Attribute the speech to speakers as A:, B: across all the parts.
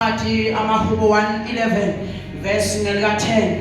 A: Athi amahubo 111 verse ngelika 10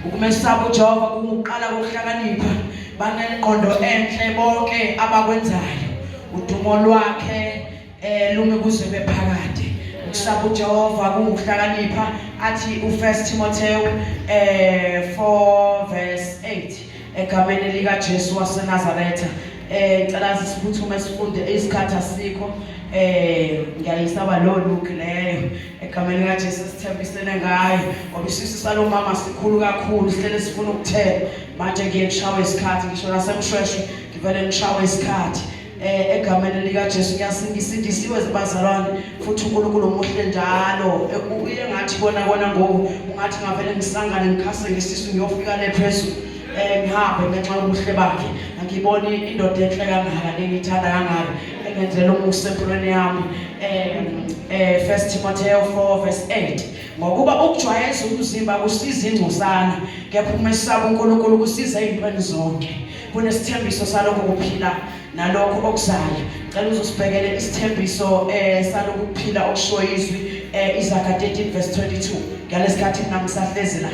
A: Ukumesaba uJehova kungukuqala kokuhlakanipha banengqondo enhle bonke abakwenzayo udumo lwakhe eh lumi kuze bephakade ukusaba uJehova kungukuhlakanipha athi u1 Timotheo eh 4 verse 8 egameni lika Jesu waseNazaretha eh ngicela sisiphuthume sifunde isikhathi asikho eh ngiyayisaba lo look leyo egameni lika Jesu sithembisene ngayo ngoba isisu salomama sikhulu kakhulu sihlele sifuna ukuthela manje ngiye ngishawe isikhathi ngisho nasemshweshwe ngivele ngishawe isikhathi eh egameni lika Jesu ngiyasingisindisiwe zibazalwane futhi uNkulunkulu omuhle njalo eh, uye ngathi kona kona ngoku ungathi ngavele ngisangane ngikhase ngesisu ngiyofika le phezulu eh ngihambe ngenxa yobuhle bakhe angiboni indoda enhle kangaka nengithanda kangaka engenzela umusa empilweni yami eh eh 1 Timotheo 4 verse 8 ngokuba ukujwayeza umzimba kusiza ingcosana kepha ukumesaba uNkulunkulu kusiza ezintweni zonke kunesithembiso salokho kuphila nalokho okuzayo cela uzosibhekele isithembiso eh salokhu kuphila okushiwo izwi eh Izaga 13 verse 22 ngalesikhathi mina ngisahlezi la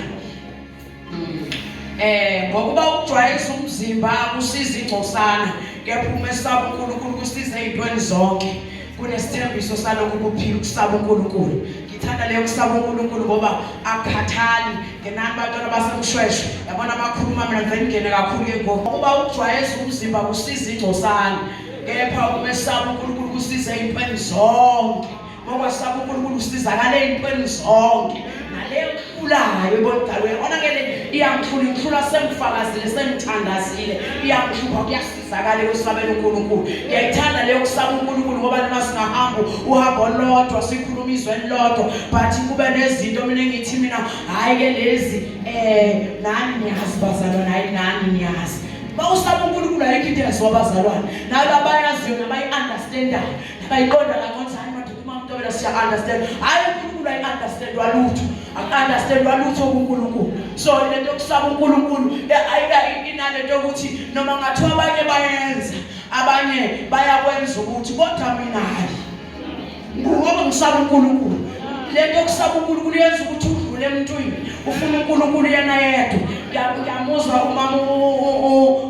A: Eh ngokuba ukujwayeza umzimba kusiza ingcosana kepha umesaba uNkulunkulu kusiza ezintweni zonke kunesithembiso salokhu kuphila ukusaba uNkulunkulu ngithanda leyo kusaba uNkulunkulu ngoba akukhathali ngenani bantwana basemshweshwe yabona abakhuluma mina ngivele ngingene kakhulu ke ngoku ngokuba ukujwayeza umzimba kusiza ingcosana kepha ukumesaba uNkulunkulu kusiza ezintweni zonke Ngokwesaba uNkulunkulu usizakala ey'ntweni zonke naleyo kuhlulayo ebona uyabona ke le iyangihlula ingihlula sengifakazile sengithandazile iyangihlupha kuyasizakala ekwesabela uNkulunkulu ngiyayithanda leyo kusaba uNkulunkulu ngoba noma singahamba uhambo olodwa sikhuluma izwe elilodwa but kube nezinto mina engithi mina hhayi ke lezi um nani niyazi bazalwane hhayi nani niyazi bawusaba uNkulunkulu ayikho into eyaziwa abazalwane nalo abayaziyo nabayi-understandayo bayiqonda kangcono hayi madoda uma uMtobela siya understand hayi uNkulunkulu ayi understand walutho aku understand walutho kuNkulunkulu so lento yokusaba uNkulunkulu inalento yokuthi noma ngathiwa abanye bayenza abanye bayakwenza ukuthi kodwa mina hayi ngoba ngisaba uNkulunkulu lento yokusaba uNkulunkulu yenza ukuthi udlule emntwini ufuna uNkulunkulu yena yedwa ngiyamuzwa umama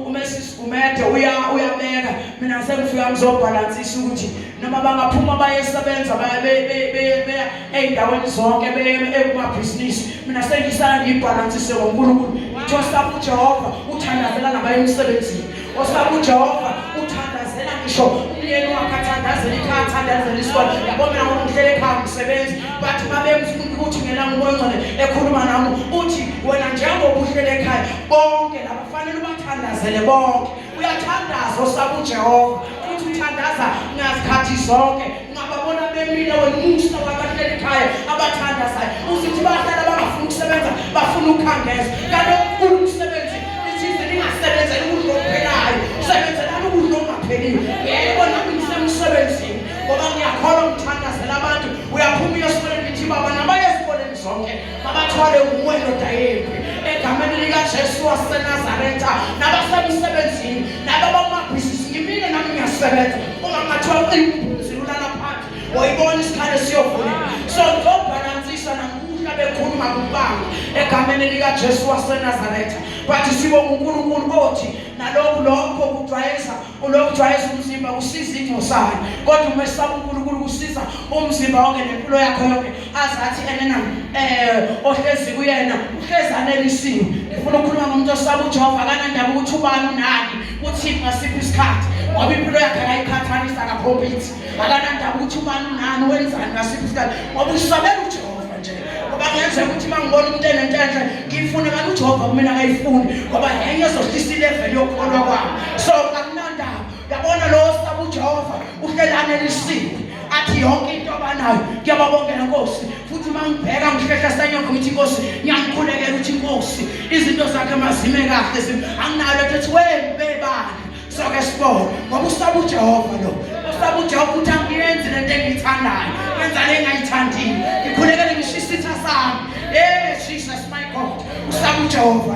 A: uMesisi Gumede uya uyabeka mina sengifika ngizobhalansisa ukuthi noma bangaphuma bayesebenza baye ey'ndaweni zonke beye ekumabhizinisi mina sengisala ngiyibhalansise ngoNkulunkulu ngithi osaba uJehova uthandazela nabaye emsebenzini osaba uJehova uthandazela ngisho umyeni wakhe athandazela ikhaya athandazela isikole yabo mina ngoba ngihlele ekhaya ngisebenzi bathi babemfuna ukuthi ngelanga umoya ongcwele ekhuluma nami uthi wena njengoba uhlele ekhaya bonke laba Fanele ubathandazele bonke. Uyathandaza osaba uJehova futhi uthandaza ngazikhathi zonke. Ungababona bemile wena umusa wabahleli ekhaya abathandazayo. Uzithi bahlala bangafuni ukusebenza bafuna ukukhangeza. Kanti okukhulu umsebenzi lithize ningasebenzeli ukudla okuphelayo. Sebenzelani ukudla okungapheliyo. Yebo nami ngisemsebenzini ngoba ngiyakholwa ngithandazela abantu. Uyaphuma uye esikoleni ngithi baba nabaye esikoleni zonke. Mabathwale nguwe ndoda yempi egameni likaJesu waseNazaretha nabasemsebenzini nababamabhizinisi ngimile nami ngiyasebenza uma ngathiwa uqinile ulala phansi wayibona isikhalo siyovuleka so ngizobhalansisa namuhla bekhuluma kubanga egameni likaJesu waseNazaretha but sibonga uNkulunkulu othi nalokhu lokho kujwayeza Ulokujwayeza umzimba kusiza ingcosana kodwa uma esaba uNkulunkulu kusiza umzimba wonke nempilo yakho yonke azathi enena eh ohlezi kuyena uhlezi anelisiwe ngifuna ukukhuluma ngomuntu osaba uJehova akanandaba ukuthi ubani unani uthini ngasiphi isikhathi ngoba impilo yakhe akayiqhathanisa akakhompyutha akanandaba ukuthi ubani unani wenzani ngasiphi isikhathi ngoba usabela uJehova nje ngoba kungenzeka ukuthi uma ngibona umuntu enento enhle ngiyifune kanti uJehova kumina akayifuni ngoba yenye ezohlisa ilevel yokukholwa kwami so akunandaba yabona lo osaba uJehova uhleli anelisiwe athi yonke into abanayo ngiyababongela Nkosi futhi uma ngibheka ngihlehla sanyoko ngithi Nkosi ngiyangikhulekela ukuthi Nkosi izinto zakhe mazime kahle anginayo lethu ethi webebani soke sibone ngoba usaba uJehova lo usaba uJehova uthi angiyenzi lento engiyithandayo ngenza le engayithandiyo ngikhulekele ngisho isitha sami eh Jesus my God usaba uJehova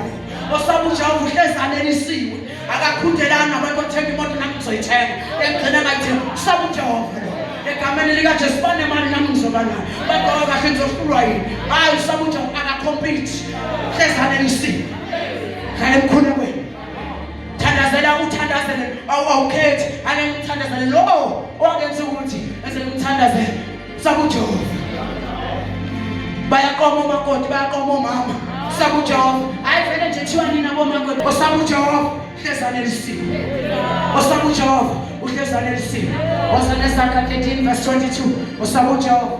A: lo osaba uJehova uhlezi anelisiwe akakhundelani nabantu bathenga imoto nami ngizoyithenga engigcina ngayithenga usaba uJehova lo. Egameni likaJesu banemali nami ngizoba nayo. Bagqoka kahle ngizohlulwa yini? Hayi usaba uJehova akacompete. Hlezanelisiwe. Hlale emkhulekweni. Thandazela uthandazele awukhethi ake ngithandazele lowo owakenza ukuthi eze ngithandazele sakuJehova. Bayaqoma omakoti bayaqoma omama sakuJehova. Hayi vele nje kuthiwa nina bomakoti osakuJehova hlezanelisiwe. OsakuJehova uhlezanelisiwe. Wasane Zaka 13 verse 22 osakuJehova.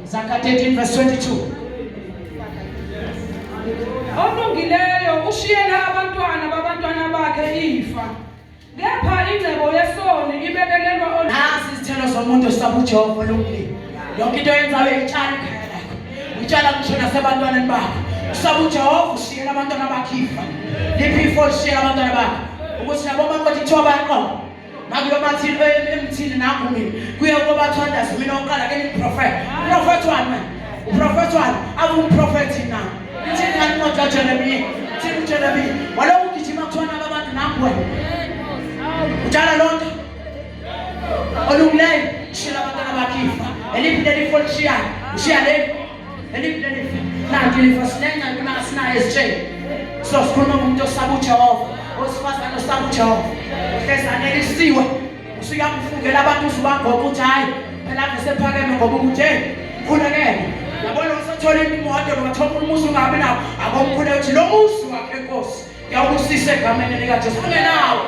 A: Zaka 13 verse 22.
B: Olungileyo ushiyela abantwana babantwana bakhe ifa, kepha ingcebo yesoni ibekelelwa
A: Nazi izithelo zomuntu osaba uJehova olungile. Yonke into oyenzayo uyayitshala ekhaya lakho. Uyitshala ngisho nasebantwaneni bakho. Usaba uJehova ushiyela abantwana bakhe ifa. Liphi ifa olishiyela abantwana bakhe? Ukuthi nabo makoti kuthiwa bayaqoma. Makuyobathini emthini nangu mina. Kuye kobathandaza mina oqala ke niprofet. Prophet wani wena? Uprofet wani? Awumprofethi na? Ithini ngani incwadi kaJeremiya? Ithini uJeremiya? Walokhu ugijima kuthiwa naba abantu nangu wena. Utshala lonto. Olungileyo ushiyela abantwana bakhe ifa. Eliphi leli ifa olishiyayo? Ushiya leli. Eliphi leli ifa? Nanti ilifa sinenxa kuna sinayo ezitsheni. So sikhuluma ngomuntu osaba uJehova, owesifazane osaba uJehova. Uhlezi anelisiwe. Usuyamfungela abantu uzubagoqa ukuthi hayi phela ave sephakeme ngoba ukuthi hey khulekele. Yabona usathola imoto noma thola umuzi ungabi nawo akomkhuleka ukuthi lo muzi wakhe Nkosi ngiyawubusisa egameni likaJesu. Ungenawo.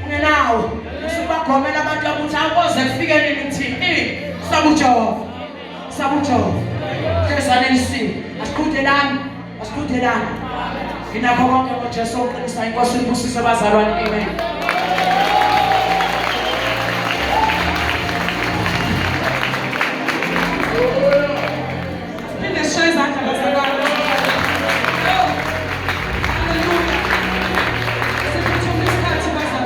A: Ungenawo. Usubagomela abantu ukuthi akoze kufike nini kuthini. Saba uJehova. Saba uJehova. Hlezanelisiwe. Asiqhudelani. Asiqhudelani. Nginakho konke ngoJesu oqinisa inkosi ibusise bazalwane. Amen.